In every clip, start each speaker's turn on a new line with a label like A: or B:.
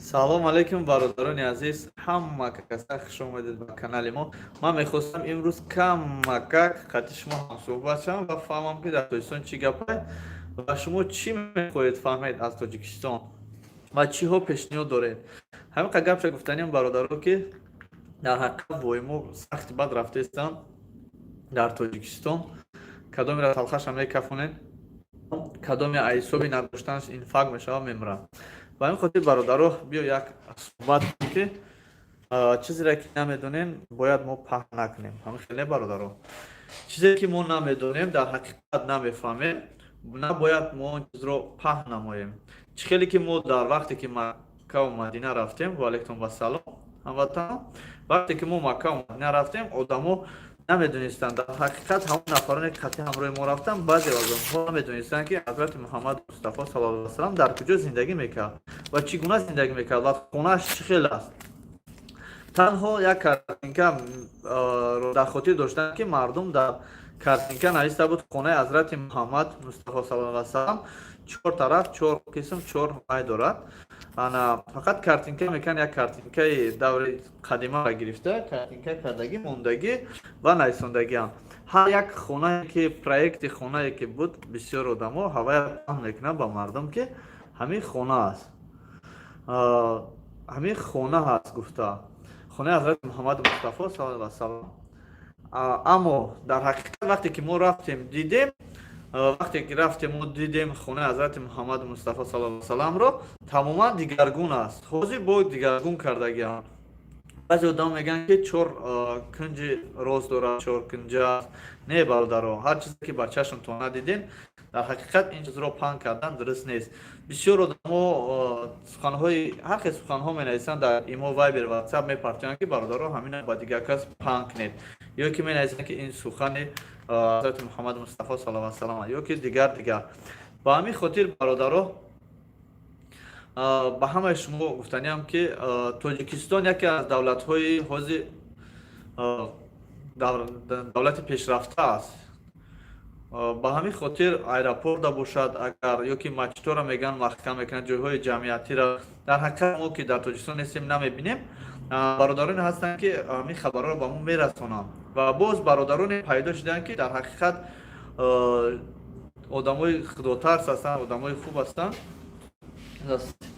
A: Салом алейкум, бародарони азиз, ҳама каса хуш омадед ба канали мо. Ман мехостам имрӯз камакак қати шумо ҳамсӯҳбат шавам ва фаҳмам, ки дар Тоҷикистон чӣ гапае ва шумо чӣ мехоҳед фаҳмед аз Тоҷикистон ва чиҳо пешниҳод доред. Ҳамин қадр гапша гуфтанем, бародаро, ки дар ҳақиқат воимо сахти бад рафтаистанд дар Тоҷикистон. Кадомеро талхаша мекафонед, кадоме ҳисоби надоштанаш инфаркт мешавад, мемирад. Ба ҳамин хотир, бародаро, биё як суҳбат, ки чизере ки намедонем, бояд мо паҳн накунем. Ҳамин хеле, бародаро, чизе ки мо намедонем, дар ҳақиқат намефаҳмем, набояд мо он чизро паҳн намоем. Чӣ хеле ки мо дар вақте ки Маккаву Мадина рафтем, ваалайкум вассалом, ҳамватанон, вақте ки мо Маккаву Мадина рафтем, одамо намедонистанд. Дар ҳақиқат, ҳамон нафароне ки қати ҳамроҳи мо рафтанд, баъзе аз онҳо намедонистанд, ки ҳазрати Муҳаммад Мустафо саллаллоҳу алайҳи васаллам дар куҷо зиндагӣ мекард ва чӣ гуна зиндагӣ мекард ва хонааш чӣ хел аст. Танҳо як картинка дар хотир доштанд, ки мардум дар картинка нависта буд: «Хонаи ҳазрати Муҳаммад Мустафо саллаллоҳу алайҳи васаллам чор тараф, чор қисм, чор вай дорад». Ана фақат картинка мекунанд, як картинкаи даври қадимаро гирифта, картинка кардагӣ, мондагӣ ва нависондагиам. Ҳар як хонае ки проекти хонае ки буд, бисёр одамо ҳавая паҳн мекунанд ба мардум, ки ҳамин хона аст, ҳамин хона ҳаст гуфта, хонаи ҳазрати Муҳаммади Мустафо саллаллоҳу алайҳи васаллам. Аммо дар ҳақиқат, вақте ки мо рафтем, дидем, вақте ки рафтем, мо дидем хонаи ҳазрати Муҳаммади Мустафо саллаллоҳу саламро, тамоман дигаргун аст. Ҳозир бо дигаргун кардагиам. Баъзе одам мегӯянд, ки чор кунҷи рост дорад, чор кунҷа аст. Не, бародаро, ҳар чизе ки ба чашмтон надидем, дар ҳақиқат ин чизро паҳн кардан дуруст нест. Бисёр одамо суханҳои ҳар хел суханҳо менависанд дар Имо, Вайбер, Ватсап мепартоянд, ки бародаро, ҳамина ба дигар кас паҳн кунед, ё ки менависанд, ки ин сухани ҳазрати Муҳаммади Мустафо саллаллоҳу алайҳи васаллам, ё ки дигар дигар. Ба ҳамин хотир, бародаро, ба ҳамаи шумо гуфтаниам, ки Тоҷикистон яке аз давлатҳои ҳозир давлати пешрафта аст. Ба ҳамин хотир аэропорта бошад агар, ё ки масҷидҳоро мегӯянд, маҳкам мекунанд, ҷойҳои ҷамъиятиро. Дар ҳақиқат, мо ки дар Тоҷикистон нестем, намебинем. Бародароне ҳастанд, ки ҳамин хабарҳоро ба мо мерасонанд, ва боз бародароне пайдо шуданд, ки дар ҳақиқат одамои худотарс ҳастанд, одамои хуб ҳастанд.
B: Здравствуйте.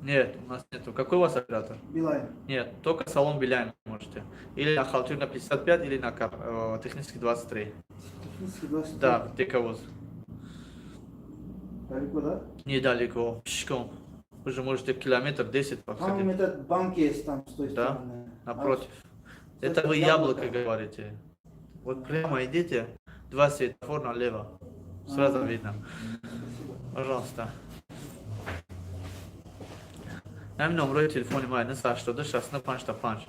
A: Нет, у нас нету. Какой у вас оператор?
B: Билайн.
A: Нет, только салон Билайн можете. Или на Халтурина 55, или на Технический 23.
B: Технический 23?
A: Да, Дековоз.
B: Далеко, да?
A: Недалеко, пешком. Вы же можете километр 10 походить.
B: Там этот банк есть там с той
A: Да,
B: стороны.
A: Напротив.
B: А,
A: это вы
B: «Яблоко»
A: «Яблоко» говорите. Вот прямо идите, два светофора налево. Сразу
B: А.
A: видно.
B: Спасибо.
A: Пожалуйста. Ҳамин номрои телефони ма 982 65 5.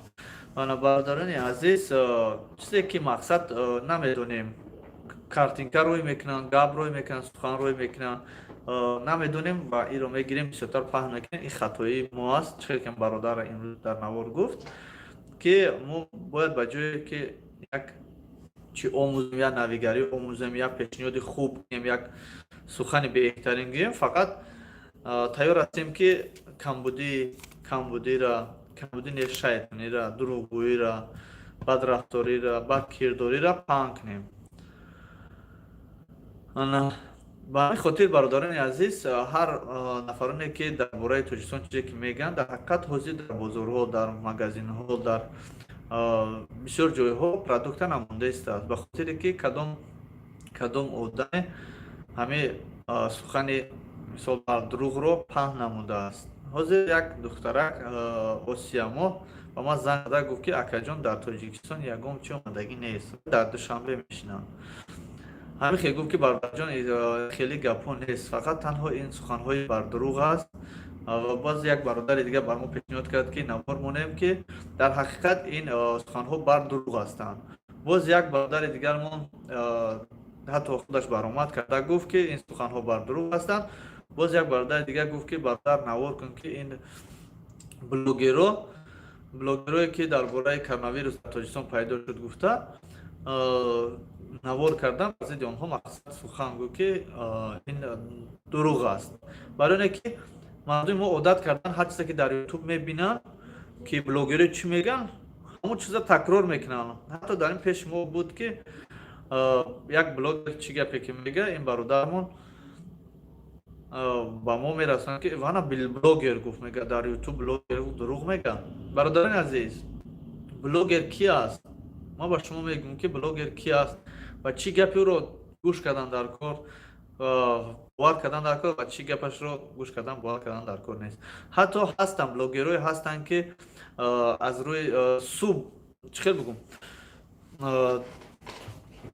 A: Ана, бародарони азиз, чизе ки мақсад намедонем, картинка рӯй мекунанд, гап рӯй мекунанд, сухан рӯй мекунанд, намедонем ва инро мегирем, бисёртар паҳн мекунем. Ин хатоии мо аст. Чӣ хел ки бародар имрӯз дар навор гуфт, ки мо бояд ба ҷое ки як чӣ омӯзем, як навигарӣ омӯзем, як пешниҳоди хуб кунем, як сухани беҳтарин гӯем, фақат тайёр ҳастем, ки камбудира, камбуди не, шайтонира, дурӯғгӯира, бадрафторира, бадкирдорира паҳн кунем. Ана ба ҳамин хотир, бародарони азиз, ҳар нафароне ки дар бораи Тоҷикистон чизе ки мегӯянд, дар ҳақиқат ҳозир дар бозорҳо, дар магазинҳо, дар бисёр ҷойҳо продукта намонда истааст, ба хотире ки кадом одаме ҳамин сухани, мисол, дурӯғро паҳн намудааст. Ҳозир як духтарак Осиямо ба ман занг зада гуфт, ки акаҷон, дар Тоҷикистон ягон чи омадагӣ нест, дар Душанбе мешинам. Ҳамин хел гуфт, ки бародарҷон, хеле гапҳо нест, фақат танҳо ин суханҳои бардурӯғ аст. Ва боз як бародари дигар бар мо пешниҳод кард, ки навор монем, ки дар ҳақиқат ин суханҳо бардурӯғ ҳастанд. Боз як бародари дигармон ҳатто худаш баромад карда гуфт, ки ин суханҳо бардурӯғ ҳастанд. Боз як бародари дигар гуфт, ки бародар, навор кун, ки ин блогерое ки дар бораи коронавирус дар Тоҷикистон пайдо шуд гуфта. Навор кардан бар зидди онҳо, мақсад сухан гӯ, ки ин дурӯғ аст. Барои оне ки мардуми мо одат кардан, ҳар чизе ки дар Ютуб мебинанд, ки блогерӣ чӣ мегӯянд, ҳамон чиза такрор мекунанд. Ҳатто дар ин пеши мо буд, ки як блогер чӣ гапе ки мега, ин бародармон ба мо мерасонад, ки вана блогер гуфт, мега, дар Ютуб блогер дурӯғ мега. Бародарони азиз, блогер ки аст? Ма ба шумо мегӯм, ки блогер ки аст ва чӣ гапи ӯро гӯш кардан дар кор, бовар кардан дар кор ва чӣ гапашро гӯш кардан, бовар кардан дар кор нест. Ҳатто ҳастанд блогерое ҳастанд, ки аз рӯи суб, чӣ хел бигӯм,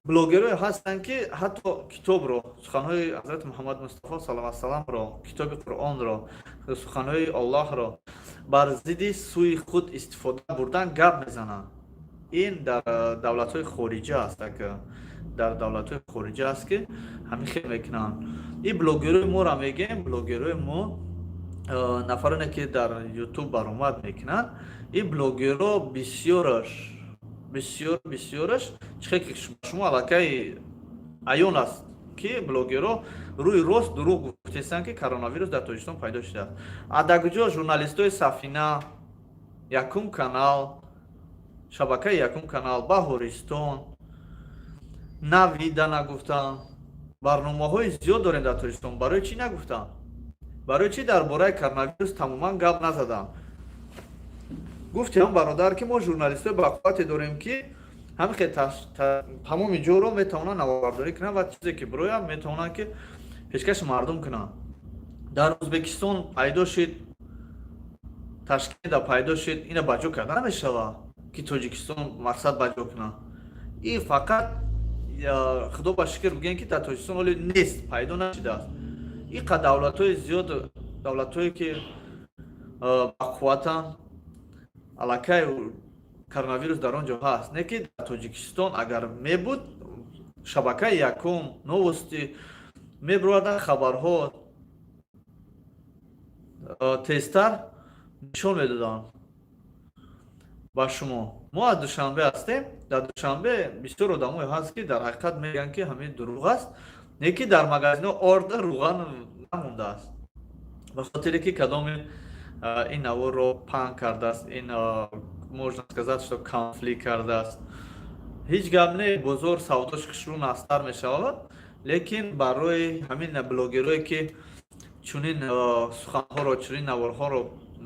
A: блогерое ҳастанд, ки ҳатто китобро, суханҳои ҳазрати Муҳаммад Мустафо саллаллоҳу саламро, китоби Қуръонро, суханҳои Аллоҳро бар зидди сӯи худ истифода бурдан гап мезананд. Ин дар давлатҳои хориҷа аст, дар давлатҳои хориҷа аст, ки ҳамин хел мекунанд. Ин блогерои моро мегӯем, блогерои мо, нафароне ки дар Ютуб баромад мекунанд, ин блогеро бисёраш, бисёр бисёраш, чӣ хел ки шумо аллакай аён аст, ки блогеро рӯи рост дурӯғ гуфтестанд, ки коронавирус дар Тоҷикистон пайдо шудааст. А дар куҷо журналистои Сафина, Якум канал, шабакаи Якум канал, Баҳористон, Навида нагуфтанд? Барномаҳои зиёд дорем дар Тоҷикистон, барои чӣ нагуфтанд? Барои чӣ дар бораи коронавирус тамоман гап назаданд? Гуфтем, бародар, ки мо журналистои бақуввате дорем, ки ҳамин хел тамоми ҷоро метавонанд наворбардорӣ кунанд ва чизе ки бирояд, метавонанд ки пешкаши мардум кунанд. Дар Ӯзбекистон пайдо шид, Ташкента пайдо шид, ина ба ҷо карда намешавад, ки Тоҷикистон мақсад ба ҷо кунанд. Ин фақат Худо ба шукр бигӯем, ки дар Тоҷикистон ҳоле нест, пайдо нашудааст. Ин қад давлатҳои зиёд, давлатҳое ки бақувватанд, аллакай коронавирус дар он ҷо ҳаст. Не ки дар Тоҷикистон агар мебуд, шабакаи якум, Новости мебуроварданд, хабарҳо тезтар нишон медоданд ба шумо. Мо аз Душанбе ҳастем. Дар Душанбе бисёр одамое ҳаст, ки дар ҳақиқат мегӯянд, ки ҳамин дурӯғ аст. Не ки дар магазинҳо орда, рӯған намондааст, ба хотире ки кадоме ин наворро паҳн кардааст, ин, можно сказать, что конфликт кардааст. Ҳеҷ гап не, бозор савдош хушрӯ настар мешавад, лекин барои ҳамин блогерое ки чунин суханҳоро, чунин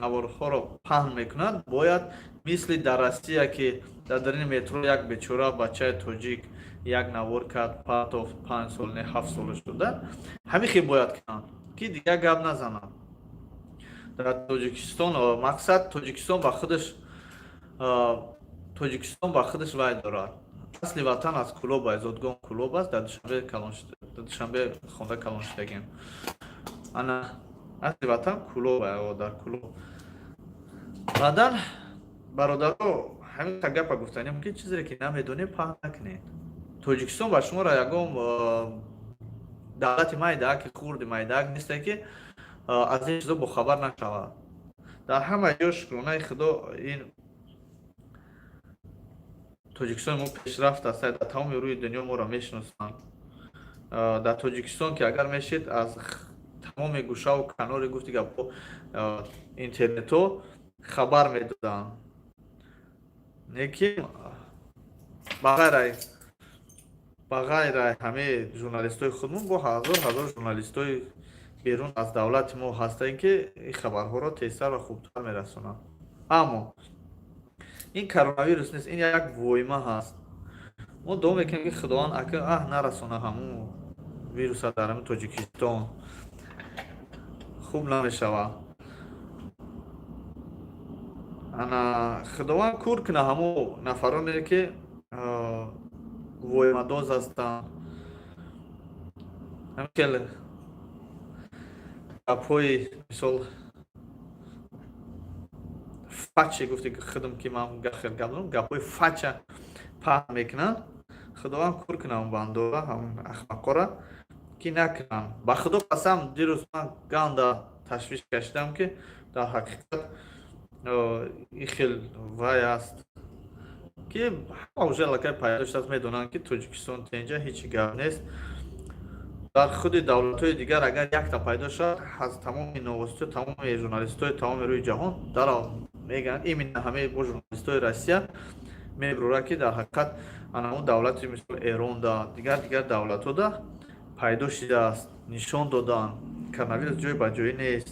A: наворҳоро паҳн мекунанд, бояд мисли дар Россия, ки дар дарини метро як бечора бачаи тоҷик як навор кард, партофт, 5 сол не, 7 сола шуда, ҳамин хел бояд кунанд, ки дигар гап назананд дар Тоҷикистон. Мақсад, Тоҷикистон ба худаш вай дорад. Асли ватан аз Кулоб, зодгоҳ Кулоб аст. Дар Душанбе хонда калон шудагем. Ана, асли ватан Кулоб, дар Кулоб. Баъдан, бародаро, ҳамин гапа гуфтанем, ки чизере ки намедонем, паҳн накунед. Тоҷикистон ба шуморо ягон давлати майдаак, хурди майдаак несте, ки аз ин чизо бохабар нашавад. Дар ҳама ҷо, шукронаи Худо, ин Тоҷикистони мо пешрафт аст, дар тамоми рӯи дунё моро мешиносанд. Дар Тоҷикистон ки агар мешед, аз тамоми гӯшаву канори, гуфти гапҳо, интернетҳо хабар медоданд. Лекин ба ғайр ҳамаи журналистои худмон, бо ҳазор ҳазор журналистои берун аз давлати мо ҳастанд, ки ин хабарҳоро тезтар ва хубтар мерасонанд. Аммо ин коронавирус нест, ин як воима ҳаст. Мо дуо мекунем, ки Худованд ака аҳ нарасона ҳамун вируса дар ҳамин Тоҷикистон, хуб намешавад. Ана, Худованд кур куна ҳамун нафароне, ки воимадоз ҳастанд, ҳамин гапҳои, мисол, фаче, гуфти худам, ки ман хел гап дорам, гапҳои фача паҳн мекунанд. Худованд кур куна ҳамун бандора, ҳамун ахмақора, ки накунанд. Ба Худо қасам, дирӯз ман ганда ташвиш кашидам, ки дар ҳақиқат ин хел вай аст. Ки ҳама уже аллакай пайдо шудааст, медонанд, ки Тоҷикистон тенҷа, ҳеҷ гап нест. Дар худи давлатҳои дигар агар якта пайдо шавад, аз тамоми новостиҳо, тамоми журналистҳои тамоми рӯи ҷаҳон дарав мегӯянд, именно ҳамаи бо журналистҳои Россия мебурад, ки дар ҳақиқат ана он давлати, мисол, Эронда, дигар дигар давлатҳода пайдо шудааст, нишон доданд, коронавирус ҷой ба ҷоӣ нест.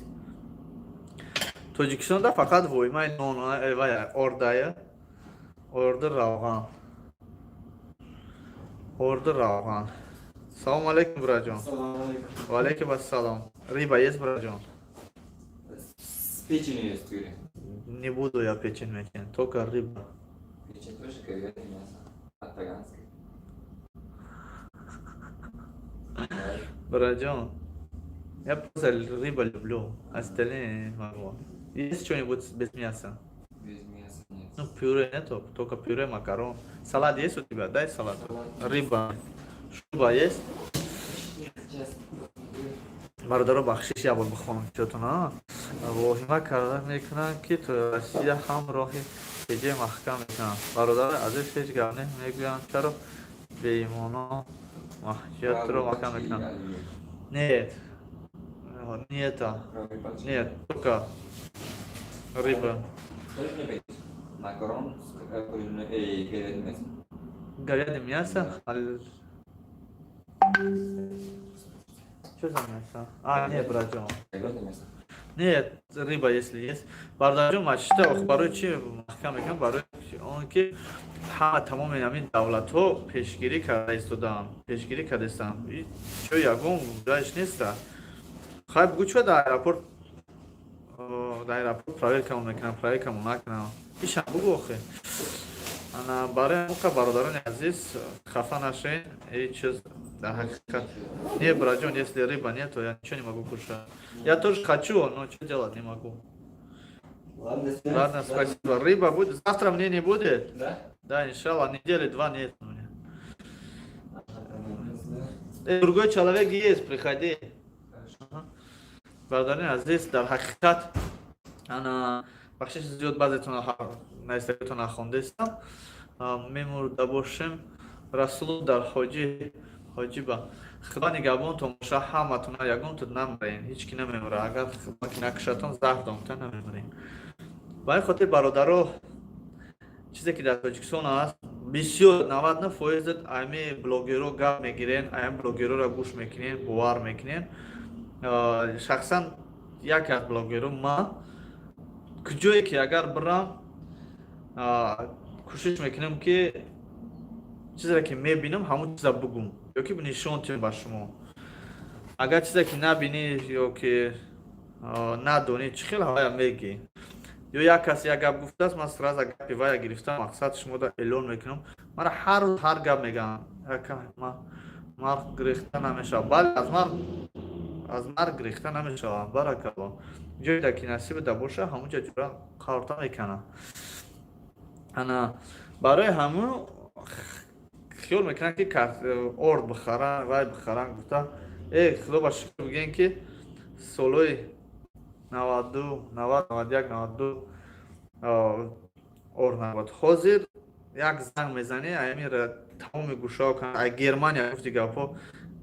A: Тоҷикистонда фақат воҳимаи нон вай ордая, орди равған, орди равған. Салому алейкум, бираҷон. Ва алейкум ассалом. Рыба есть, бираҷон?
C: С печенью есть пюре.
A: Не буду я печень мечень, только рыба.
C: Печень тоже говядное мясо. От таганской. Давай.
A: Бираҷон, я просто рыба люблю, остальные не могу. Есть что-нибудь без мяса?
C: Без мяса нет.
A: Ну, пюре нету, только пюре, макарон. Салат есть у тебя? Дай салат.
C: Салат.
A: Рыба. Шуба есть?
C: Сейчас посмотрю.
A: Бародаро, бахшиш, як бор бихонам чотуна. Воҳима карда мекунанд, ки то Россия ҳам роҳи теҷе маҳкам мекунанд. Бародари азиз, ҳеҷ гап не мегӯянд, чаро беимоно маҳҷиятро маҳкам мекунанд? Нет, не это. Нет, только рыба.
C: Тоже не пойдет. Макарон с куриной, говядиной мясом.
A: Говядное мясо? Что за мясо? А, нет, братҷон.
C: Говядное мясо.
A: Нет, рыба, если есть. Бародарҷон, мачита ох, барои чи маҳкам мекунам? Барои он ки ҳама тамоми ҳамин давлатҳо пешгирӣ карда истодаанд, пешгирӣ карда истодаанд. Чо ягон ҷайш неста. Хай, бугӯ, чо дар аэропорт проверкамон мекунам, проверкамон накунам? Ишам бугӯ охе. Ана барои ҳамоқа, бародарони азиз, хафа нашед, ҳеҷ чиз дар ҳақиқат. Не, браҷон, если рыба нет, то я ничего не могу кушать. Я тоже хочу, но что делать, не могу.
C: Ладно, до свидания.
A: Ладно, спасибо. Рыба будет. Завтра мне не будет?
C: Да?
A: Да, иншаллах, недели два нет у меня.
C: Ага, да.
A: Другой человек есть, приходи.
C: Хорошо.
A: Бародарони азиз, дар ҳақиқат ана бахшиши зиёд, баъзетон наистагитон нахондестам. Мемурда бошем. Расулов дар ҳоҷи ҳоҷиба. Худо нигаҳбонтон боша ҳаматона, ягонтон намрен, ҳеҷ ки намемура. Агар худо ки накушатон, заҳр домта намемурем. Ба ин хотир, бародаро, чизе ки дар Тоҷикистон аст, бисёр 99% ами блогерро гап мегирен, ами блогерроро гӯш мекунен, бовар мекунен. Шахсан яке аз блогерро ман куҷое ки агар бирам, кӯшиш мекунам, ки чизере ки мебинам, ҳамон чиза бугум ё ки нишон тиҳам ба шумо. Агар чизе ки набинӣ ё ки надонӣ, чӣ хел ҳавая мегӣ? Ё як кас як гап гуфтааст, ман сразу гапи вая гирифтам, мақсад шумода эълон мекунам. Мара ҳар рӯз ҳар гап мегӯям. Марг гирехта намешавад. Бале, аз марг гирехта намешавад, баракалло. Ҷое ки насиб да боша, ҳамонҷа ҷура қарта мекунад. Ана барои ҳамун хиёл мекунанд, ки орд бихаранд, вай бихаранд гуфта. Э, худо ба шукр, бигӯем, ки солҳои 92, 90, 91, 92 орд набуд. Ҳозир як занг мезанӣ, ами тамоми гӯшаҳо, Германия гуфти гапҳо,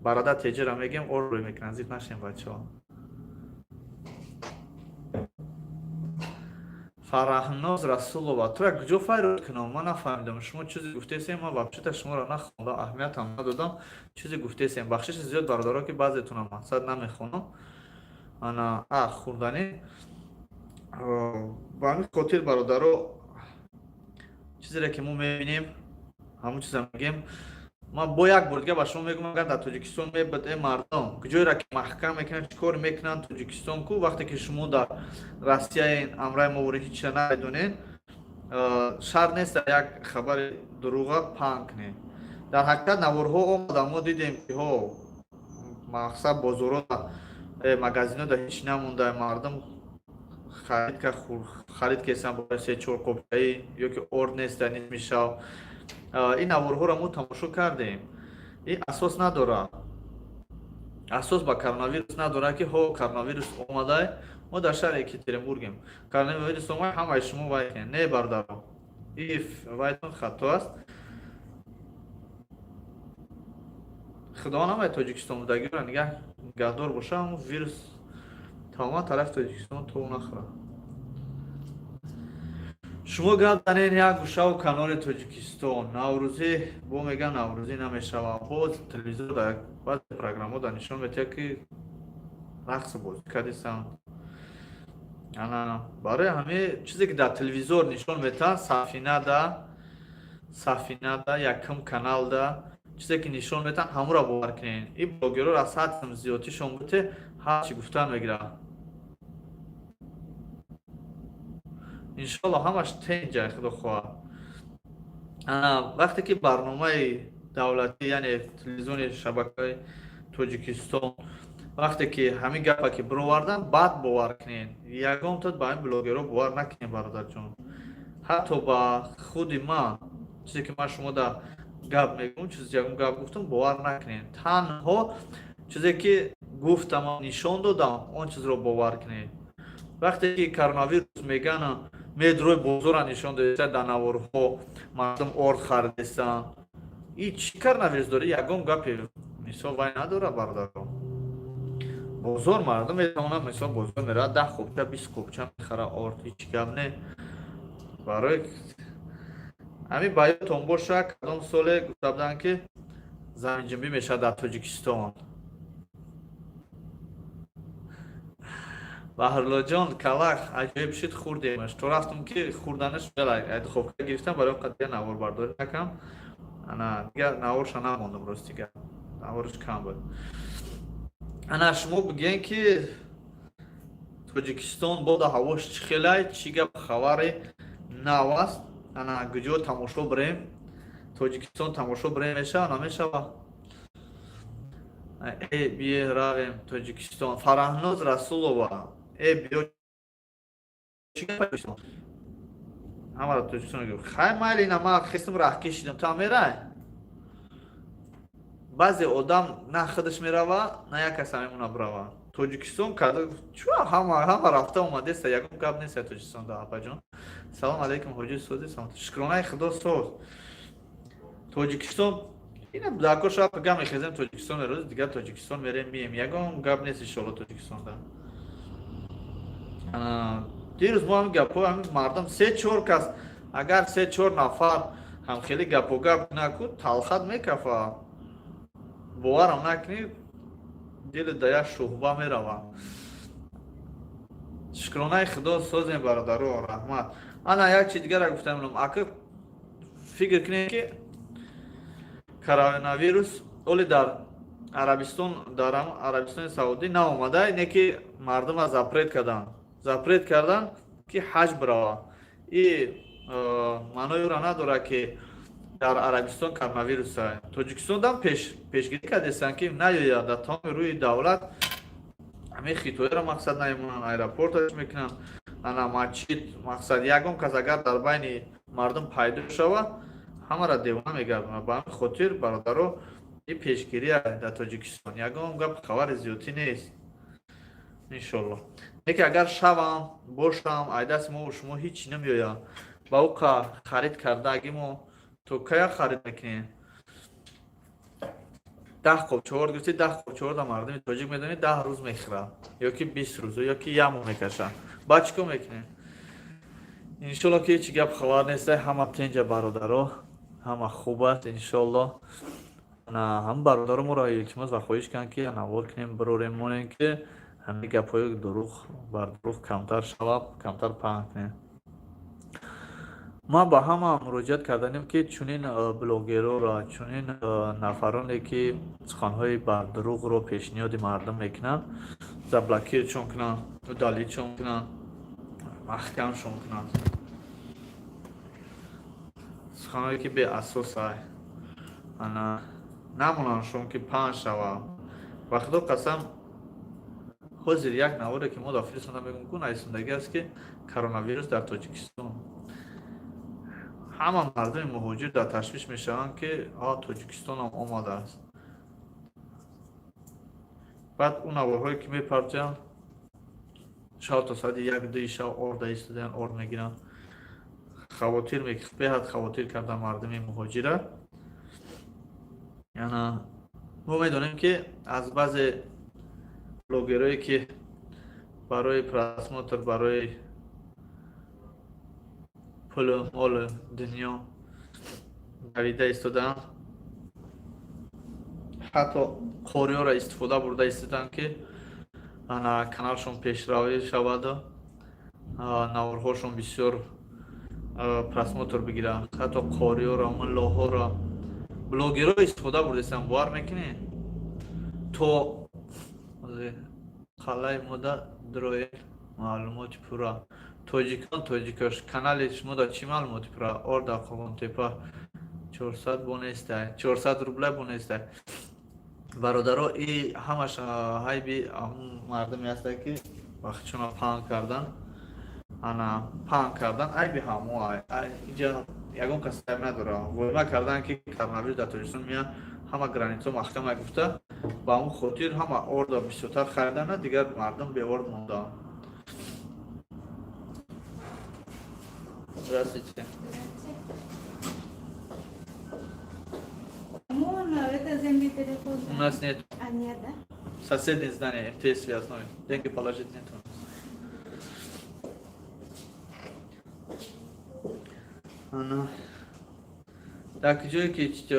A: бародар, теҷера мегем, орд рӯй мекунанд. Зид нашем, бачаҳо. Фараҳноз Расулова, тура куҷо файрод кунам? Ман нафаҳмидам, шумо чизе гуфтесем, ман вообще-то шуморо нахондам, аҳамиятам надодам. Чизе гуфтесем, бахшиши зиёд, бародаро, ки баъзетонам мақсад намехонам. Ана а хурданӣ. Ба ҳамин хотир, бародаро, чизере ки мо мебинем, ҳамон чиза мегем. Ман бо як бор дига ба шумо мегӯям, агар дар Тоҷикистон мебуд, э мардум, куҷоеро ки маҳкам мекунанд, чӣ кор мекунанд Тоҷикистон ку, вақте ки шумо дар Россияен, амраи мо ҳеча намедонед, шарт нест як хабари дурӯға паҳн кунед. Дар ҳақиқат наворҳо омада, мо дидем, ки ҳо мақсад бозоро, магазино да ҳеч намонда, мардум харид кесан бо се чор қопчаи ё ки орд неста, мешав. Ин наворҳоро мо тамошо кардем. Ин асос надорад, асос ба коронавирус надорад, ки ҳо коронавирус омадай, мо дар шаҳри Екатеринбургем, коронавирус омад, ҳамаи шумо вай. Не, бародаро. Вайтон хато аст. Худо намай Тоҷикистон будагиро нигаҳдор боша, ҳамун вирус тамоман тарафи Тоҷикистон то нахӯрад. Шумо гап занед як гӯшаву канори Тоҷикистон. Наврӯзӣ бо меган наврӯзӣ намешавад. Боз телевизор дар баъзе программҳо дар нишон медиҳад, ки рақс бозӣ кардисанд. Ана барои ҳамаи чизе ки дар телевизор нишон метаҳанд, Сафинада, якум каналда чизе ки нишон метаҳанд, ҳамуро бовар кунед. Ин блогерҳоро аз ҳадсам зиёдтишон буте, ҳар чӣ гуфтан мегирад. Иншоалло ҳамаш тенҷа, худо хоҳад. Вақте ки барномаи давлатӣ, яъне телевизиони шабакаи Тоҷикистон, вақте ки ҳамин гапа ки бировардан, баъд бовар кунед. Ягон то ба ҳамин блогерҳо бовар накунед, бародарҷон. Ҳатто ба худи ман, чизе ки ман шумо да гап мегӯм, чизе ягон гап гуфтам, бовар накунед. Танҳо чизе ки гуфтам, нишон додам, он чизро бовар кунед. Вақте ки коронавирус меган, медрои бозорро нишон додеста, дар наворҳо мардум орд харидестанд. И чӣ коронавирус дорад? Ягон гапе мисол вай надорад, бародаро. Бозор мардум метавонад, мисол, бозор меравад, 10 қопча, 20 қопча мехара орд, ҳеҷ гап не. Барои ҳамин ба ёдтон боша, кадом соле гуфта буданд, ки заминҷунбӣ мешавад дар Тоҷикистон. Баҳруллоҷон, калак аҷоиб шуд, хӯрдемаш. То рафтам ки хӯрданаш духовка гирифтам, барои он қадр дигар наворбардорӣ накам. Ана дигар наворша намондам, рости гап. Навораш кам буд. Ана шумо бигӯен, ки Тоҷикистон бода ҳавош чӣ хелай, чӣ гап хабари нав аст? Ана куҷо тамошо бирем? Тоҷикистон тамошо бирем мешава, намешава? Э, бие равем Тоҷикистон. Фараҳноз Расулова. Э, биё, чӣ гап Тоҷикистон? Ҳамаро Тоҷикистон гуфт. Хай, майли, ина ман хестам, раҳ кешидам, ту ҳам мерай? Баъзе одам на худаш мерава, на як каса мемона бирава. Тоҷикистон када чу ҳама рафта омадеста, ягон гап нест Тоҷикистон да, апаҷон. Салом алейкум, ҳоҷи, сози? Шукронаи Худо, соз. Тоҷикистон ина дако шаб гап мехезем, Тоҷикистон мероз, дигар Тоҷикистон мерем, мием. Ягон гап нест иншоалло Тоҷикистонда. Дирӯз мо ҳамин гапҳо, ҳамин мардум се чор кас, агар се чор нафар ҳам хеле гапу гап накун, талхат мекафа. Боварам накунӣ, дили да як шӯҳба мерава. Шукронаи Худо, созем, бародаро, раҳмат. Ана як чи дигара гуфтам, ака, фикр кунед, ки коронавирус оли дар Арабистон, дар Арабистони Саудӣ наомада, не ки мардума запрет кардан, ки ҳаҷ бирава. И маънои ӯро надорад, ки дар Арабистон коронавирус. Тоҷикистон пешгирӣ кардестанд, ки наёяд дар тамоми рӯи давлат. Ҳамин хитоиро мақсад намемонанд, аэропорташ мекунанд, ана масҷид, мақсад ягон кас агар дар байни мардум пайдо шавад, ҳамаро девона мегардонад. Ба ҳамин хотир, бародаро, ин пешгирия дар Тоҷикистон, ягон гап хабари зиёдтӣ нест, иншолло. Не ки агар шавам бошам, ай дасти мо шумо ҳеҷ чӣ намеояд. Ба ӯ харид карда, аги мо то кая харид мекунем? 10 қопчаор гуфти, 10 қопчаор да мардуми тоҷик медонӣ, 10 рӯз мехӯрад ё ки 20 рӯз, ё ки як моҳ мекашад. Баъд чӣ кор мекунем? Иншолло, ки ҳеҷ гап хабар нест, ҳама тенҷа, бародаро, ҳама хуб аст, иншолло. Ҳама бародаро моро илтимос ва хоҳиш карданд, ки навор кунем, бирорем, монем, ки ҳамаи гапҳои дурӯғ бар дурӯғ камтар шавад, камтар паҳн кунем. Ман ба ҳама муроҷиат карданем, ки чунин блогерора, чунин нафароне, ки суханҳои бардурӯғро пешниҳоди мардум мекунанд, заблокировать кунанд, удалить кунанд, маҳкамшон кунанд. Суханҳое ки беасосай, ана намонандшон, ки паҳн шавад. Ба Худо қасам, ҳозир як наворе ки мо дар фирстонда мегӯм, ку нависондагӣ аст, ки коронавирус дар Тоҷикистон. Ҳама мардуми муҳоҷир дар ташвиш мешаванд, ки Тоҷикистонам омадааст. Баъд он наворҳое ки мепартоянд, шаб то соати 1-2 шаб орда истодаянд, орд мегиранд. Хавотир, беҳад хавотир карда мардуми муҳоҷира. Ана мо медонем, ки аз баъзе блогерое, ки барои просмотр, барои пулу молу дунё давида истодаанд, ҳатто қориёро истифода бурда истодаанд, ки ана каналшон пешравӣ шаваду наворҳошон бисёр просмотр бигиранд. Ҳатто қориёро, муллоҳоро, блогерро истифода бурдаистанд. Бовар мекунед, то қалаи мода дроел маълумоти пурра тоҷикон тоҷикош канали шумо да чӣ маълумоти пурра? Орда Қурғонтепа 400 бонестай, 400 рубля бонестай. Бародаро, и ҳамаш ҳайби мардуме ҳастанд, ки вақтшона паҳн кардан, ана паҳн кардан, айби ҳамо. Инҷа ягон кас айб надора. Воима кардан, ки коронавирус дар Тоҷикистон меяд, ҳама граница маҳкама гуфта, ба ҳамон хотир ҳама орда бисёртар харидана, дигар мардум беорд мондаанд. Здравствуйте.
D: Можно это земли телефон?
A: У нас нет.
D: А, нет, да?
A: Соседнее здание, МТС связной. Деньги положить нет у нас. Ана. Так, ҷое ки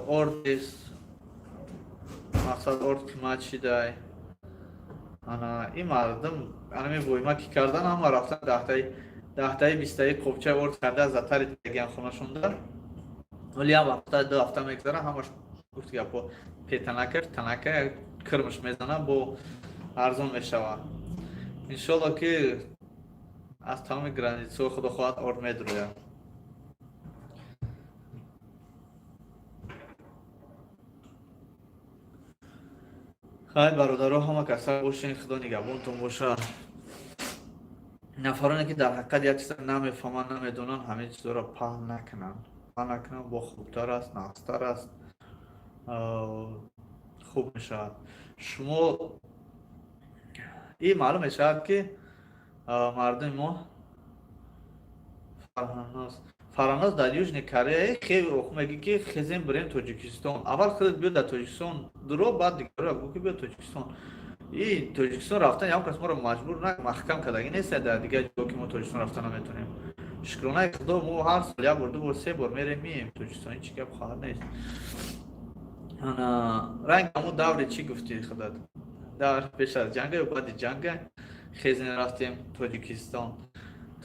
A: орд нест, мақсад, орд қимат шидай. Ана ин мардум анами воима ки кардан, ҳама рафтан даҳтаи даҳтаи, бистаи қобчаи орд карда, затари дагиан хонашонда. Вале як ҳафта, 2 ҳафта мегзара, ҳамаш, гуфти гапо, петанака танака кирмш мезана, бо арзон мешавад. Иншолло, ки аз тамоми границаҳо, худо хоҳад, орд медрояд. Хайр, бародаро, ҳама каса бошен, худо нигаҳбонтон бошад. Нафароне, ки дар ҳақиқат як чиза намефаҳманд, намедонанд, ҳамин чизҳоро паҳн накунанд, паҳн накунанд, бо хубтар аст, нағзтар аст, хуб мешавад. Шумо ин маълум мешавад, ки мардуми мо. Фарҳанноз, Фарҳанноз дар Южный Корея мегӣ, ки хезем бирем Тоҷикистон. Аввал худат биё дар Тоҷикистон дуро, баъд дигарро гӯ, ки биё Тоҷикистон. И Тоҷикистон рафтан ягон кас моро маҷбур на, маҳкам кардагӣ нест дар дигар ҷо, ки мо Тоҷикистон рафта наметонем. Шукронаи Худо, мо ҳар сол як бор, ду бор, се бор мерем, мием Тоҷикистон, ҳеҷ гап хоҳад нест. Ана ранг ҳамун даври чӣ гуфтӣ худат, давр пеш аз ҷанга ё баъди ҷанга хезем рафтем Тоҷикистон.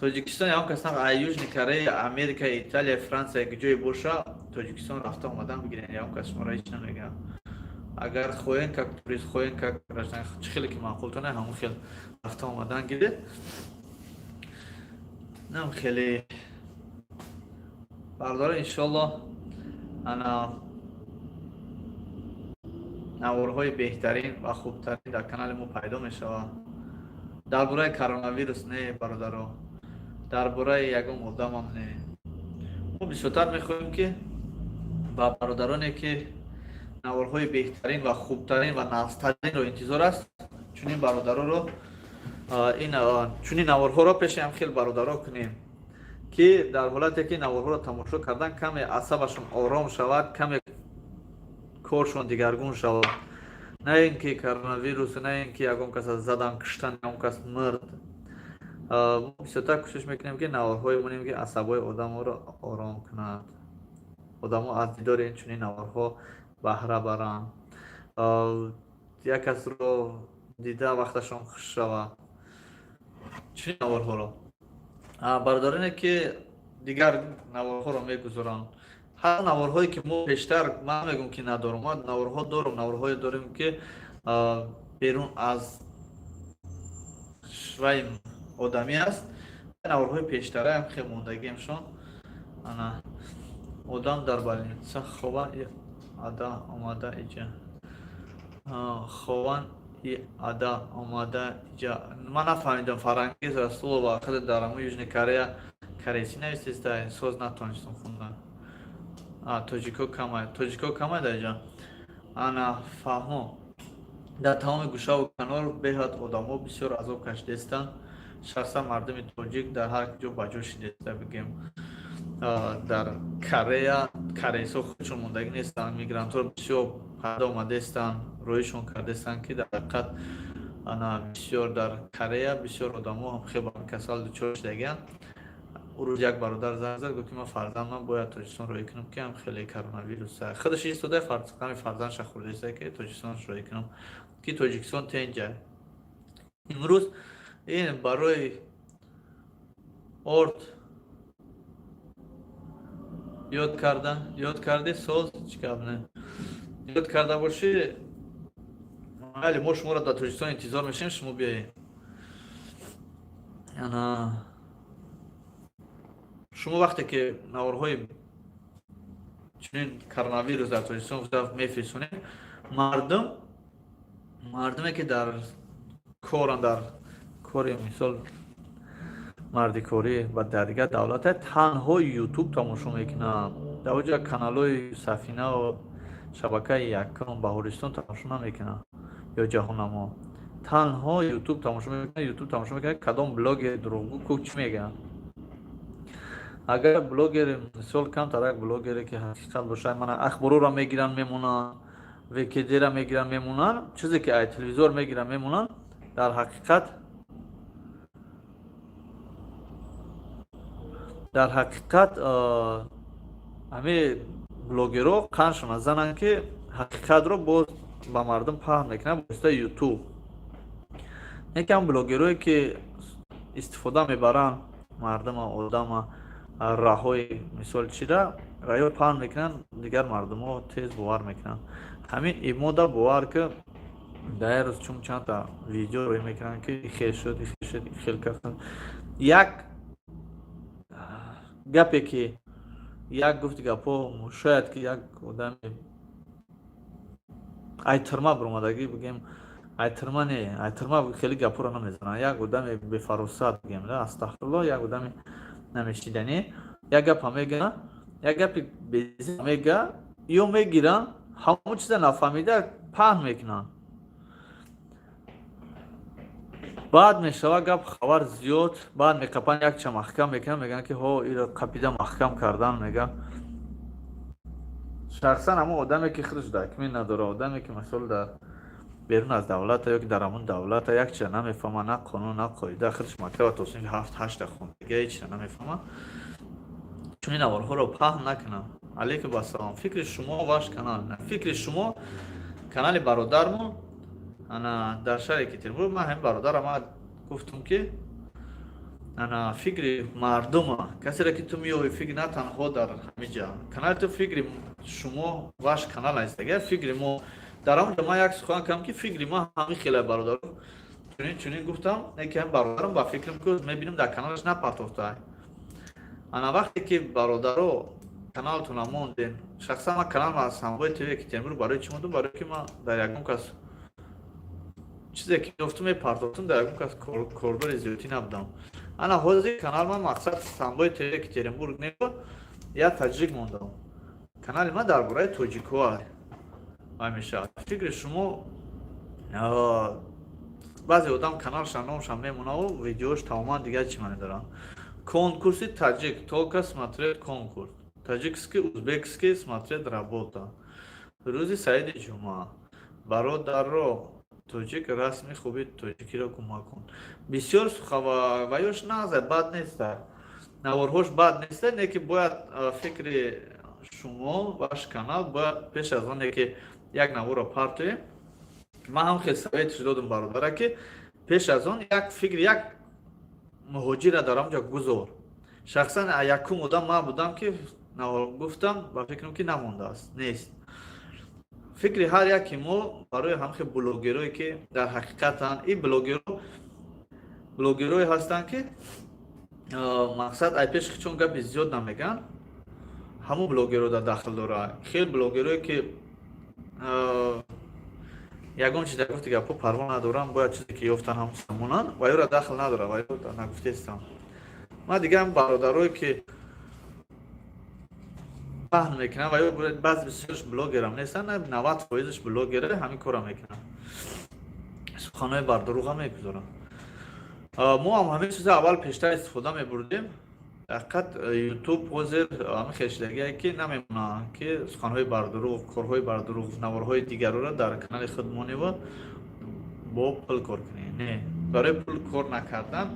A: Тоҷикистон ягон кас Южный Корея, Америка, Италия, Франсия, ҷое боша, Тоҷикистон рафта омадан бигирен, ягон кас шуморо ҳеҷ намегӯям. Агар хоҳен, как турист, хоҳен, как граждан, чӣ хеле ки маъқултона, ҳамон хел рафта омадан гиред. Нам хеле, бардора, иншолло, ана наворҳои беҳтарин ва хубтарин дар канали мо пайдо мешавад. Дар бораи коронавирус не, бародаро, дар бораи ягон одамам не. Мо бисёртар мехоҳем, ки ба бародароне, ки наворҳои беҳтарин ва хубтарин ва нағзтаринро интизор аст, чунин бародароро, ин чунин наворҳоро пеши ҳам хел бародаро кунем, ки дар ҳолате ки наворҳоро тамошо кардан, каме асабашон ором шавад, каме коршон дигаргун шавад. На ин ки коронавирус, на ин ки ягон кас задан, куштан, ягон кас мурд. Мо бисёртар кӯшиш мекунем, ки наворҳое монем, ки асабҳои одаморо ором кунад, одамо аз дидори ин чунин наворҳо баҳра баранд, як касро дида вақташон хуш шавад, чунин наворҳоро. Бародароне, ки дигар наворҳоро мегузоранд, ҳар наворҳое, ки мо пештар, ман мегӯм, ки надорум, ма наворҳо дорум, наворҳое дорем, ки берун аз вай одамӣ аст, наворҳои пештараам хел мондагиамшон. Ана одам дар больница хова ада омада иҷа, хован и ада омада иҷа. Ман нафаҳмидам, Фарангиз Расулова, худ дар ҳамун Южный Корея корейсӣ нависеста, соз натонистам хундан. Тоҷико камай, тоҷико камай дар иҷа. Ана фаҳмо, дар тамоми гӯшаву канор беҳад одамо бисёр азоб кашидаистанд, шахсан мардуми тоҷик дар ҳар ҷо ба ҷо шидаиста, бигем. Дар Корея корейсҳо худшон мондагӣ нестанд, мигрантҳо бисёр пайдо омадаистанд, роҳишон кардаистанд, ки дар ҳақиқат ана бисёр дар Корея бисёр одамо ҳам хеле ба касал дучор шудагианд. Ӯ рӯз як бародар занг зад, гуфт, ки ман фарзандам бояд Тоҷикистон роҳӣ кунам, ки ҳам хеле коронавирус худаш истода, ҳами фарзандша хӯрдаиста, ки Тоҷикистон роҳӣ кунам, ки Тоҷикистон тенҷа. Имрӯз ин барои орд ёд карда, ёд кардӣ, соз чӣ гап не, ёд карда бошӣ, майли, мо шуморо дар Тоҷикистон интизор мешавем, шумо биёед. Ана шумо вақте ки наворҳои чунин коронавирус дар Тоҷикистон мефирсонед, мардуме ки дар коран, дар кори, мисол, мардикорӣ ва дар дигар давлата танҳо Ютуб тамошо мекунанд, дар оҷа каналҳои Сафинау, Шабакаи Якум, Баҳористон тамошо намекунанд ё Ҷаҳоннамо, танҳо Ютуб тамошо мекунанд. Ютуб тамошо мекунанд, кадом блогери дурӯғгӯ ку чӣ мегӯянд. Агар блогери, мисол, камтарак блогере ки ҳақиқат бошад, мана Ахборора мегиранд, мемонанд, ВКДра мегиранд, мемонанд, чизе ки ай телевизор мегиранд, мемонанд. Дар ҳақиқат ҳамин блогерҳо қаншона зананд, ки ҳақиқатро боз ба мардум паҳн мекунанд бо воситаи Ютуб. Яке ҳам блогерое ки истифода мебаранд мардума, одама, раҳои, мисол, чира раё паҳн мекунанд, дигар мардумҳо тез бовар мекунанд. Ҳамин имода бовар ки дар як рӯз чун чандта видео рӯй мекунанд, ки ихел шуд, ихел шуд, ихел карданд. Як гапе ки як гуфти гапҳо, шояд ки як одами ай тирма биромадагӣ бигем, ай тирма не, ай тирма хеле гапҳоро намезанад, як одами бефаросат бигем, астағфирулло, як одами намешиданӣ як гапа мега, як гапи беза мега, ё мегиранд, ҳамон чиза нафаҳмида паҳн мекунанд. Баъд мешава гап, хабар зиёд, баъд меқапанд, якча маҳкам мекунанд, мегӯянд, ки ҳо, иро қапида маҳкам кардан. Мега, шахсан ҳамон одаме ки худаш документ надора, одаме ки, мисол, дар берун аз давлата ё ки дар ҳамон давлата як чиза намефаҳма, на қонун, на қоида, худаш мактаба то синфи ҳафт ҳашта хондага, ҳеҷ чиза намефаҳма, чунин наворҳоро паҳн накунам. Алейкум ассалом. Фикри шумо, ваш канал, фикри шумо, канали бародармон ана дар шаҳри Екатеринбург. Ман ҳамин бародарам ман гуфтум, ки ана фикри мардума, касеро ки ту меёвӣ, фикр на танҳо дар ҳамин ҷа канали ту, фикри шумо, ваш канал аст, агар фикри мо дар ҳамон ҷо ман як сухан кардам, ки фикри ман ҳамин хеле, бародаро, чунин чунин гуфтам, не ки ҳам бародарам ба фикрам ки мебинам дар каналаш напартофта. Ана вақте ки, бародаро, каналтона мондем, шахсан ман каналам аз Самбои ТВ Екатеринбург барои чӣ мондум? Барои ки ман дар ягон кас чизе ки ёфтум, мепартофтум, дар ягон кас кордори зиёдтӣ набудам. Ана ҳозир канал ман мақсад Самбои ТВ Екатеринбург небуд, як таҷик мондам. Канали ман дар бораи тоҷикҳо вай мешавад. Фикри шумо, баъзе одам каналша номша мемонаву видеош тамоман дигар чӣ маъне доранд. Конкурси таҷик, только смотреть конкурс таджикский, узбекский, смотреть работа. Рӯзи саиди ҷумъа, бародаро тоҷик, расми хуби тоҷикиро кӯмак кун. Бисёр ваёш нағза, бад неста, наворҳош бад неста, не ки бояд фикри шумо, ваш канал бояд пеш аз оне ки як наворро партоем, ман ҳам хел советш додум бародара, ки пеш аз он як фикр як муҳоҷира дар ҳамҷо гузор. Шахсан якум одам ман будам, ки гуфтам, ба фикрам ки намондааст, нест. Фикри ҳар яки мо барои ҳамхел блогерое ки дар ҳақиқатан ин блогеро блогерое ҳастанд, ки мақсад ай пеши чун гапи зиёд намегӯянд, ҳамон блогеро дар дахл дорад. Хел блогерое ки ягон чиз гуфти гапҳо парво надоранд, бояд чизе ки ёфтан ҳам монанд, ва ёра дахл надорад, ва ё нагуфтестам. Ман дигарам бародарое ки паҳн мекунанд, ва ё баъзи бисёрш блогерам нестанд, 90 фоизаш блогере, ҳамин корро мекунанд, суханҳои бардуруға мегузоранд. Мо ҳам ҳамин чиза аввал пештар истифода мебурдем. Ҳақиқат, Ютуб ҳозир ҳамин хешидагие, ки намемонад, ки суханҳои бардурӯғ, корҳои бардурӯғ, наворҳои дигарро дар канали худ монева бо пул кор кунӣ. Не, барои пул кор накардан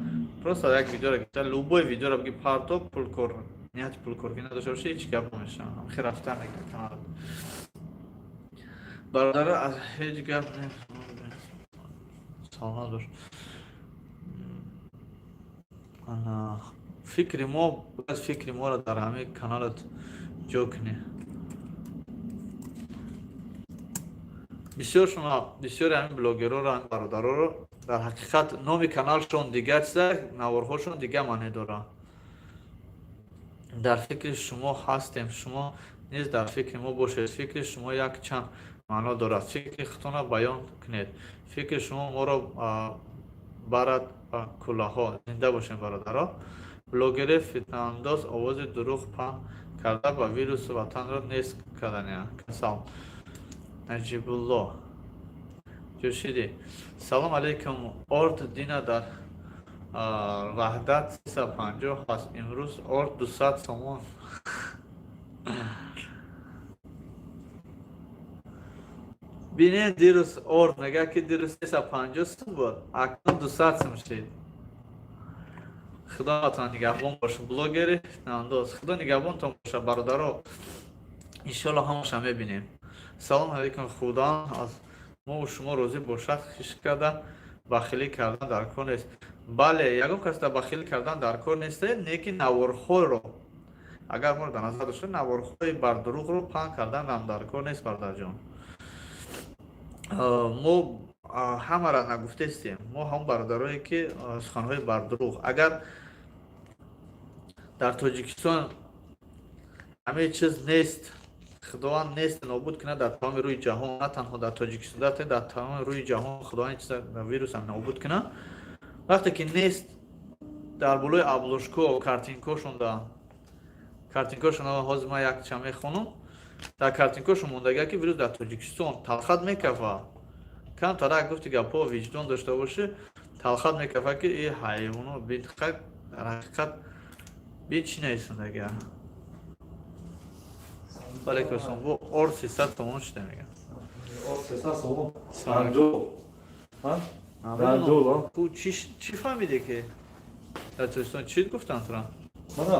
A: просто як видеоро гирифта, любой видеоро биги парто, пул кор нияти пул кор кунӣ надошта бошӣ, ҳеҷ гап намешавад, хел рафта мекунад каналат. Бародаро, аз ҳеҷ гап не. Саломат бош. Ана фикри мо бояд, фикри моро дар ҳамин каналат ҷо кунӣ. Бисёршона, бисёри ҳамин блогерҳоро, ҳамин бародароро дар ҳақиқат номи каналшон дигар чиза, наворҳошон дигар маъне дорад. Дар фикри шумо ҳастем, шумо низ дар фикри мо бошед. Фикри шумо як чанд маъно дорад. Фикри худтонро баён кунед, фикри шумо моро барад ба кӯлаҳо. Зинда бошем, бародаро. Блогери фитнаандоз овози дурӯғ паҳн карда, ба вирусу ватанро нест кардания касал. Наҷибулло Ҷӯшидӣ, салом алейкум. Орд дина дар Ваҳдат 350 ҳаст, имрӯз орд 200 сомон. Бинед, дирӯз орд, мегӯяд, ки дирӯз 350 сум буд, акнун 200 сум шид. Худоатон нигаҳбон боша. Блогери фитнаандоз, Худо нигаҳбонтон боша, бародаро. Иншоалло, ҳамаша мебинем. Салом алейкум. Худо аз мову шумо розӣ бошад. Хиш карда бахилӣ кардан дар кор нест. Бале, ягон кас дар бахилӣ кардан дар кор нест, лекин наворҳоро агар моро дар назар дошта, наворҳои бардурӯғро паҳн кардан ҳам дар кор нест, бародарҷон. Мо ҳамаро нагуфтестем. Мо ҳамон бародарое, ки суханҳои бардурӯғ, агар дар Тоҷикистон ҳамаи чиз нест, Худованд нест нобуд кунад дар тамоми рӯи ҷаҳон, на танҳо дар Тоҷикистон, дар тамоми рӯи ҷаҳон Худованд чиза, вирусам нобуд кунад. Вақте ки нест, дар болои обложко картинкошонда, картинкошон, ҳозир ман якча мехонам, дар картинкошон мондагия, ки вирус дар Тоҷикистон, талхат мекафа. Камтарак гуфти гапҳо, виҷдон дошта бошӣ, талхат мекафа, ки и ҳайвоно бинхак, дар ҳақиқат би чӣ нависондагия. Алейкум ассалом. Бо орд 300 сомон шуда, мегӯям.
E: Орд 300 сомон. Ранҷол. Ранҷол.
A: Ту чӣ фаҳмидӣ, ки дар Тоҷикистон чӣ гуфтанд тура?
E: Мана?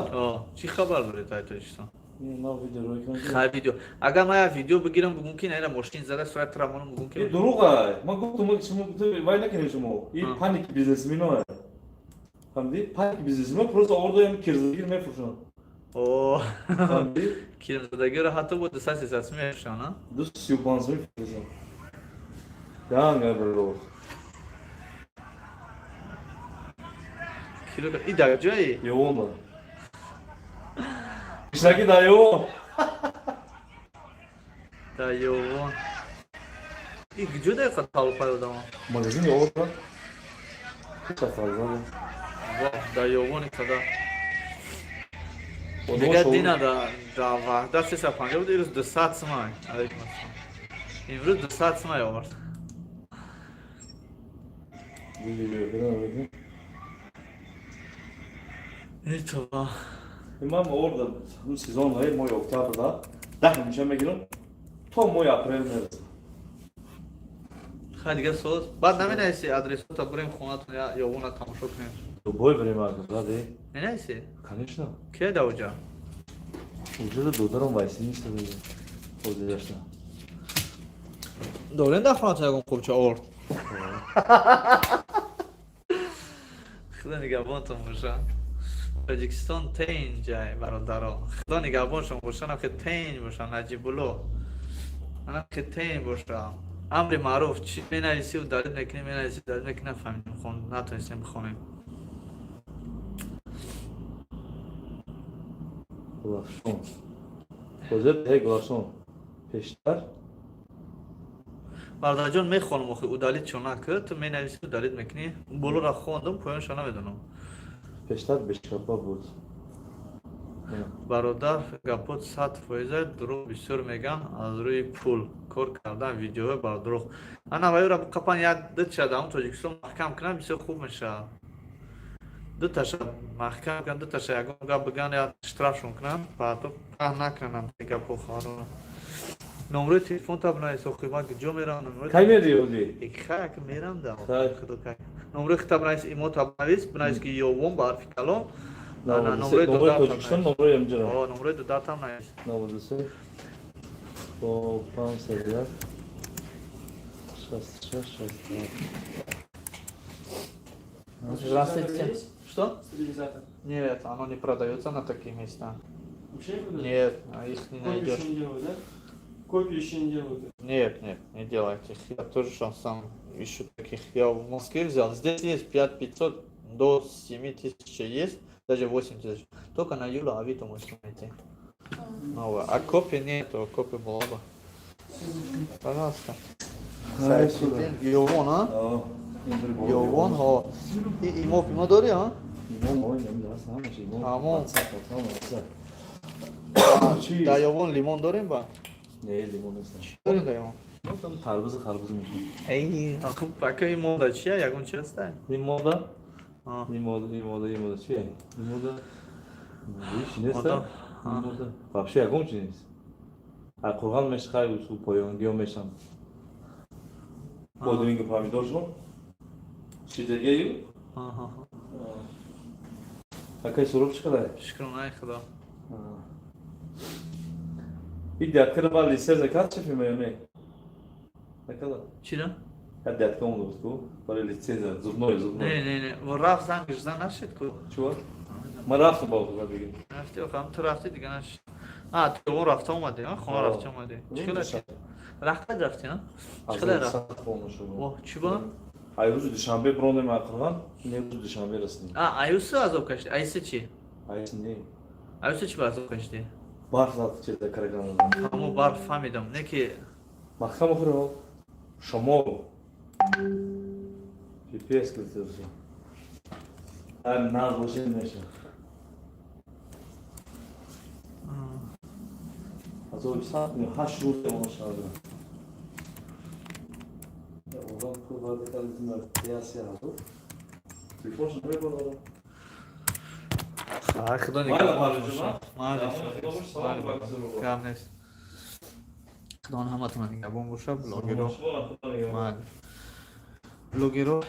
A: Чӣ хабар доред дар Тоҷикистон?
E: На, видео рой кунам.
A: Хай, видео. Агар ман як видео бигирам, бугум, ки наира мошин зада, сурат тура монам, бугум, ки
E: И дурӯға. Ман гуфтум, шумо вай накунед шумо. И паники бизнесмено. Фаҳмидӣ? Паники бизнесмено просто ордоям кирзагир мефурӯшанд.
A: О.
E: Фаҳмидӣ?
A: Кирмзадагиро ҳатто бо 200, 300 мефурӯшанд, а?
E: 235 мефурӯшанд. Янга бро.
A: Кило и дар ҷое?
E: Ёвонда. Ишнаки дар Ёвон.
A: Дар Ёвон. И куҷо даиқа талпай одамо?
E: Магазини орда. Чафарзада.
A: Воҳ, дар Ёвони када. Мегӯяд, дина дар Ваҳдат 350 буд, имрӯз 200 сумай. Алейкум ассалом. Имрӯз 200 сумай овард.
E: Видео.
A: Итова.
E: Ман орда сезон ҳай моҳи октябрда 10 миша мегирам, то моҳи апрел мерасам.
A: Хай, дигар соз. Баъд наменависи адресота, бурем хонатон, Ёвона тамошо кунем.
E: Любое время заде.
A: Менависи?
E: Конечно.
A: Ке да уҷа?
E: Уҷада додарам вайси неста ҳозирашна.
A: Дорем дар хонатон ягон қубча орд? Худо нигаҳбонтон боша. Тоҷикистон тинҷ ҷай, бародаро. Худо нигаҳбоншон боша, нахе тинҷ боша, Наҷибулло. Нахе тинҷ боша. Амри маъруф чӣ менависӣ, удалить мекунӣ, менависӣ, удалить мекунӣ, нафаҳмидем, натонистем бихонем.
E: Гулафшон. Ҳозир ҳе Гулафшон. Пештар
A: Бародарҷон, мехонам, охи удалить чо накард, ту менависӣ, удалить мекунӣ. Болоро хондам, поёншо намедонам.
E: Пештар бешкапа буд.
A: Бародар, гапот 100 фоиза дурӯғ бисёр мегӯянд, аз рӯи пул кор кардан видеоҳои бардурӯғ. Ана вайёра қапан, як дича дар тоҷикистон маҳкам кунам, бисёр хуб мешавад. Дуташа маҳкам кунанд, дуташа ягон гап биган, я штрафшон кунанд, баъд паҳн накунанд гапҳо хоҳарона. Номрои телефон та бинавис, охи ман ҷо мерам, номрои
E: Кай мери оди?
A: Хак мерам да.
E: Хай.
A: Худо кай. Номрои хита бинавис, имо та бинавис, бинавис ки Ёвон ба ҳарфи калон. Ана, номрои
E: Номрои
A: додатам
E: Тоҷикистон,
A: навис.
E: номрои амҷара.
A: О, номрои додатам навис.
E: 93 бо 501 66 62.
A: Здравствуйте.
B: Есть?
A: Что?
B: Стабилизатор.
A: Нет, оно не продается на такие места.
B: Вообще не продается?
A: Нет, а их не
B: Копию
A: найдешь.
B: еще не делают, да? Копию еще не делают.
A: Нет, нет, не делайте их. Я тоже сам ищу таких. Я в Москве взял. Здесь есть 5500 до 7000 есть, даже 8000. Только на Юла Авито можно найти. Новое. А копии нету, копии была бы. Пожалуйста. Йовон, а? Йовон, ҳо. И имо пимо дори, а?
E: Имо, мо, даст ҳамаш имо.
A: Ҳамон.
E: WhatsApp, WhatsApp. Чӣ?
A: Да Йовон лимон дорем ба?
E: Не, лимон нест.
A: Дорем да Йовон.
E: Там харбуза, харбуза мешавад.
A: Эй, аху пока имо да чия, ягон чи аста?
E: Лимода?
A: А.
E: Лимода, лимода, лимода чие? Лимода. Ҳеч нест.
A: Одам.
E: Лимода. Вообще ягон чи нест. А қурған мешхай усу поёнгиё мешам. Бодиринги помидоршон. Шидагаю.
A: Аҳа.
E: Акай Суроб, чӣ қадар?
A: Шукронаи Худо.
E: И дядкара ба лицензия кард шефима ё не? Накарда?
A: Чира?
E: Я дядка омада буд ку? Барои лицензия, зубной, зубной.
A: Не, не, не. Рафт, зангш зан нашид ку.
E: Чӣ? Ман рафтам ба худо бигем.
A: Рафти, охам ту рафти, дига нашид. А, ту он рафта омадӣ, а? Хона рафта омадӣ. Чӣ хела шид? Рахмат рафти, а? Чӣ хела рафт? О, чӣ ба?
E: Ай рӯзи душанбе брондем Ақрған, не, рӯзи душанбе расидем.
A: А, аюсы азоб кашидӣ. Айсы чӣ?
E: Айси не.
A: Аюсы чӣ ба азоб кашидӣ?
E: Барф зад чеда Караганда.
A: Ҳамо барф фаҳмидам, не ки
E: Маҳкам охиро. Шамол. Пипец кардӣ. Ай наз бошед меша. Азоби сахт, 8 рӯз он шуда. Одам пул варда кард, я се ҳазор. Телефонш намебардорам.
A: Худо
E: Майла,
A: нигаҳбон
E: Майла,
A: боша.
E: ҷума.
A: Майла.
E: Худо бош, салом
A: Майла,
E: ба Суроб.
A: гап нест. Худо ҳаматона нигаҳбон боша, блогеро. Майла. Блогеро,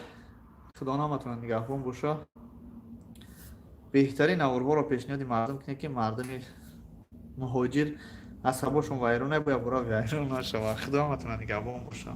A: Худо ҳаматона нигаҳбон боша. Беҳтарин наворҳоро пешниҳоди мардум кунед, ки мардуми муҳоҷир асабошон вайрон набояд, бура вайрон нашавад. Худо ҳаматона нигаҳбон боша.